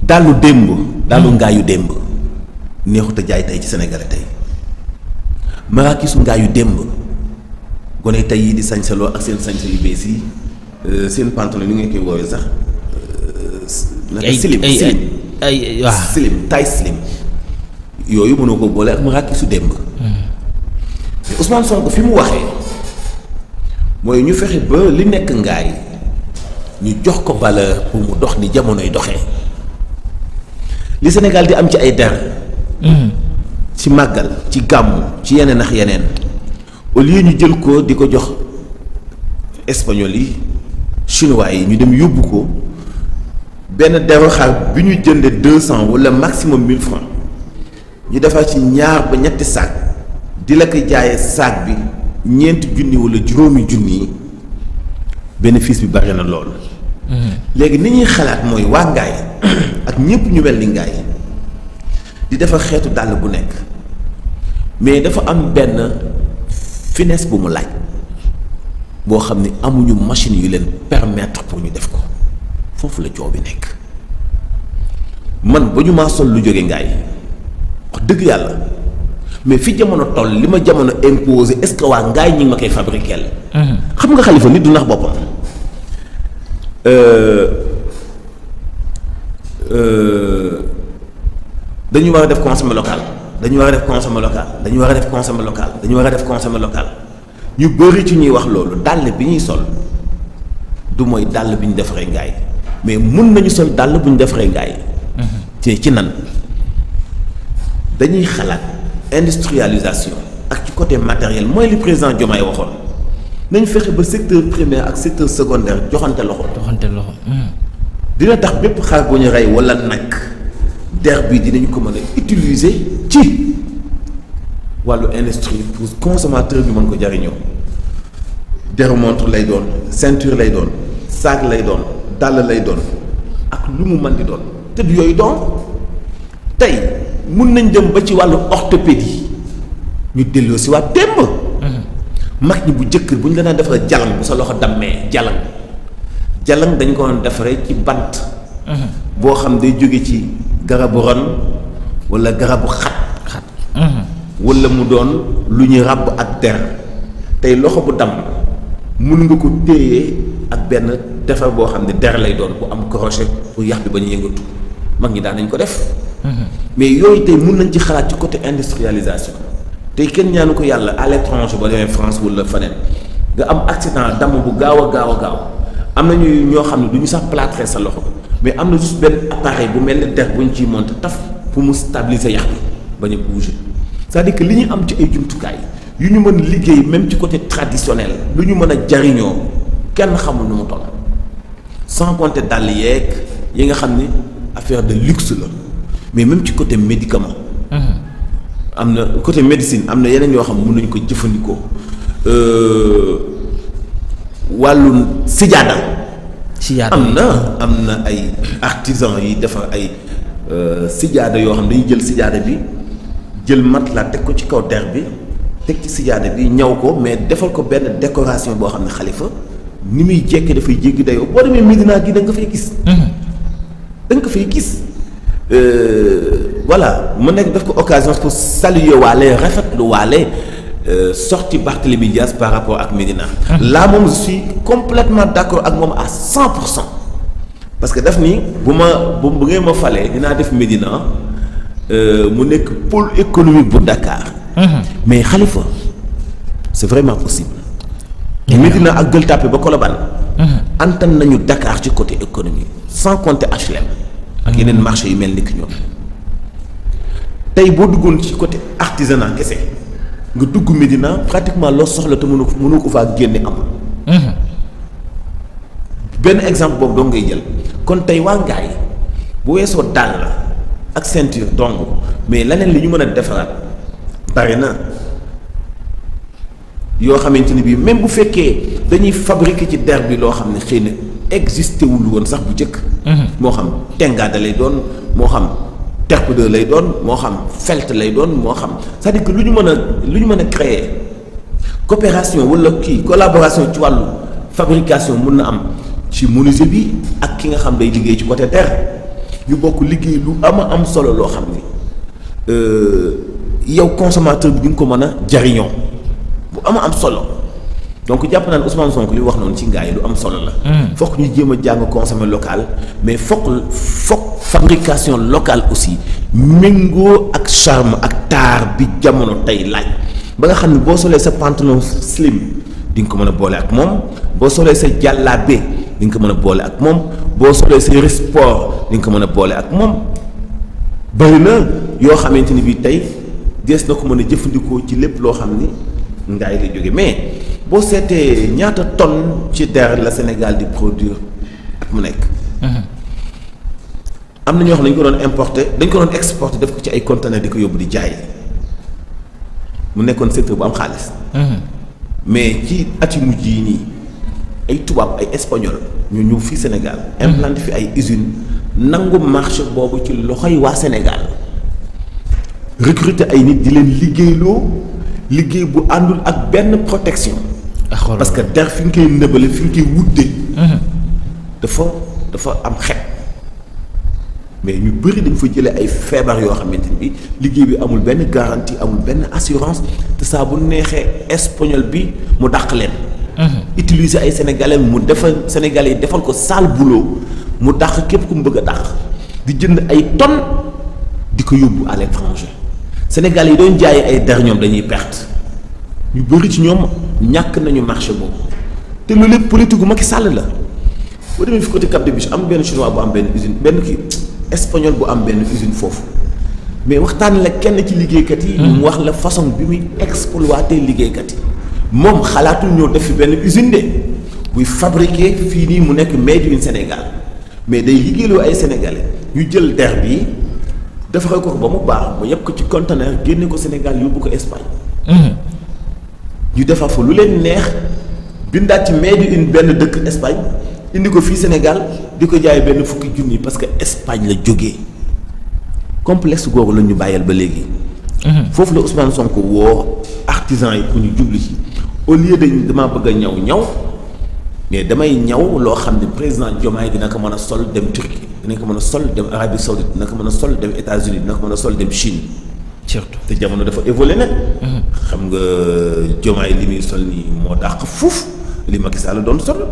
dàllu démb dàllu ngaayu démb neexut a jaay tey ci Sénégalais tey maraakisu ngaayu démb gone tey yi di sañsaloo ak seen sañsa yu bees yi seen pantalon li ngeen koy woowee sax naka slim ay waaw slim taille slim yooyu mënoo ko boole ak maraakisu démb mais Ousmane Sonko fi mu waxee mooy ñu fexe ba li nekk ngaay ñu jox ko valeur pour mu dox ni jamonoy doxee li Sénégal di am ci ay der ci màggal ci gàmmu ci yeneen ak yeneen au lieu ñu jël ko di ko jox espagnol yi chinois yi ñu dem yóbbu ko benn deru xar bi ñu jënde 200 wala maximum 1000 francs ñu defar ci ñaar ba ñetti sac di la ko jaayee sac bi ñeenti junni wala juróomi junni yi bénéfice bi bari na lool. léegi ni ñuy xalaat mooy waa ngaay ak ñëpp ñu mel ni ngaay di defar xeetu dàll bu nekk mais dafa am benn finesse bu mu laaj boo xam ne amuñu machine yu leen permettre pour ñu def ko foofu la coow bi nekk man ba ñu maa sol lu jóge ngaay wax dëgg yàlla mais fi jamono toll li ma jamono imposé est-ce que waa ngaay ñi ngi ma koy fabriquer xam nga Xalifa nit du nax boppam dañu war a def consommé local dañu war a def consommé local dañu war a def consommé local dañu war a def consommé local ñu bëri ci ñuy wax loolu dàll bi ñuy sol du mooy dàll bi ñu defaree ngaay mais mun nañu sol dàll bu ñu defaree ngaay ci nan dañuy xalaat industrialisation ak ci côté matériel mooy li président Diomaye waxoon nañu fexe ba secteur primaire ak secteur secondaire joxante loxo. dina tax bépp xar bu ñu rey wala nag der bi dinañu ko mën a utiliser ci wàllu industrie pour consommateur bi mën ko jariñoo deru montre lay doon ceinture lay doon sac lay doon dàll lay doon ak lu mu mën di doon te du yooyu doon tey mun nañ dem ba ci wàllu orthopédie ñu delloo si waat démb mag ñi bu jëkk bu ñu la daan defaree jalang bu sa loxo dammee jalang dañ ko doon defaree ci bant boo xam day jóge ci garabu ron wala garabu xat wala mu doon lu ñuy ràbb ak der tey loxo bu damm mun nga ko téye ak benn defar boo xam ne der lay doon bu am crochet pour yax bi ba ñu yëngatu mag ñi daan nañ ko def mais yooyu tey mun nañ ci xalaat ci côté industrialisation tey kenn ñaanu ko yàlla à l'étranger ba demee France wala feneen nga am accident damm bu gaaw a gaaw am na ñoo xam ne du ñu sax plâtrer sa loxo mais am na juste benn appareil bu mel ni der bu ñu ciy monter taf pour mu stabiliser yax bi bañ a bouger c'est-à-dire que li ñu am ci ay jumtukaay yu ñu mën liggéey même ci côté traditionnel lu ñu mën a jariñoo kenn xamul nu mu toll sans compter dàll yeeg yi nga xam ni affaire de luxe la mais même ci côté médicament am na côté médecine am na yeneen yoo xam ne mën nañu ko jëfandikoo wàllu sijaada am na ay artisan yi defar ay sijaada yoo xam ne dañuy jël sijaada bi jël matelas teg ko ci kaw der bi teg ci sijaada bi ñaw ko mais defal ko benn décoration boo xam ne Xalifa ni muy jekke dafay jéggi dayoo boo demee Médina gi da nga ko fay gis da nga ko fay gis voilà mu nekk def ko occasion pour saluer waale rafetlu waale sorti Barthélémy Dias par rapport ak Médina là moom je suis complètement d'accord ak moom à 100% parce que daf ni bu ngeen ma falee dinaa def Médina mu nekk pôle économique bu Dakar mais Khalifa c'est vraiment possible Médina ak Gueule Tapée ba Colobane antan nañu Dakar ci côté économie sans compter HLM ak yeneen marché yu mel ni ki ñoom tey boo duggoon ci côté artisanat kese nga dugg Médina pratiquement loo soxla te mënu ko faa génne am benn exemple boobu doo ngay jël kon tey waa ngaay bu weesoo dàll ak ceinture donc mais leneen li ñu mën a defaraat bari na yoo xamante ni bii même bu fekkee dañuy fabriquer ci der bi loo xam ne xëy na existé wul woon sax bu njëkk moo xam tengaada lay doon moo xam terpedeur lay doon moo xam felt lay doon moo xam c'est-à-dire que lu ñu mën a créer coopération wala collaboration ci wàllu fabrication mun na am ci menuisier bi ak ki nga xam day liggéey ci côté der ñu bokk liggéey lu am solo loo xam ni yow consommateur bi di nga ko mën a jariñoo bu am solo donc jàpp naa ne Ousmane Sonko li wax noonu ci ngaay lu am solo la. fokk ñu jéem a jàng consommer local mais fokk fabrication locale aussi méngoo ak charme ak taar bi jamono tey laaj ba nga xam ne boo solee sa pantalon slim di nga ko mën a boole ak moom boo solee sa jàllaabe di nga ko mën a boole ak moom boo solee sa yëre sport di nga ko mën a boole ak moom bëri na yoo xamante ni bii tey dees na ko mën a jëfandikoo ci lépp loo xam ni ngaay lay jóge mais boo seetee ñaata tonne ci der la Sénégal di produire at mu nekk. am na ñoo xam ne dañu ko doon importer dañ ko doon exporter def ko ci ay conteneurs di ko yóbbu di jaay mu nekkoon secteur bu am xaalis. mais ci at yu mujj yi nii ay tubaab ay espagnol ñu ñëw fii Sénégal. implanté fi ay usines nangu marché boobu ci loxoy waa Sénégal recruter ay nit di leen liggéeyloo liggéey bu àndul ak benn protection. parce que der fi nga koy nëbale fi nga koy wutte. dafa am xet. mais ñu bëri dañ fa jëlee ay feebar yoo xamante ni bi liggéey bi amul benn garantie amul benn assurance te saa bu neexee espagnol bi mu dàq leen. utiliser ay sénégalais mu defal sénégalais yi defal ko sale boulot mu dàq képp ku mu bëgg a dàq di jënd ay tonnes di ko yóbbu à l'étranger sénégalais yi doon jaay ay der ñoom dañuy perte ñu bëri ci ñoom ñàkk nañu marché boobu te loolu lépp politique gu Macky Sall la boo demee fi côté Cap des Biches am benn chinois bu am benn usine benn kii. espagnol bu am benn usine foofu mais waxtaan la kenn ci liggéeykat yi. mu wax la façon bi muy exploiter liggéeykat yi moom xalaatul ñëw def fi benn usine de buy fabriquer fii nii mu nekk made in Sénégal mais day liggéeyloo ay sénégalais ñu jël der bi defaree ko ba mu baax mu yëpp ko ci conteneur génne ko Sénégal yóbbu ko Espagne. ñu defar fa lu leen neex bindaat ci made in benn dëkk Espagne indi ko fii Sénégal. di ko jaay benn fukki junni parce que Espagne la jógee complexe googu la ñu bàyyal ba léegi. foofu la Ousmane Sonko woo artisan yi pour ñu jublu ci au lieu de damaa bëgg a ñaw mais damay ñaw loo xam ne président Diomaye dina ko mën a sol dem Turquie dina ko mën a sol dem Arabie Saoudite dina ko mën a sol dem États-Unis dina ko mën a sol dem Chine. surtout te jamono dafa évolué nag. xam nga Diomaye li muy sol nii moo dàq fuuf li Macky Sall doon sol.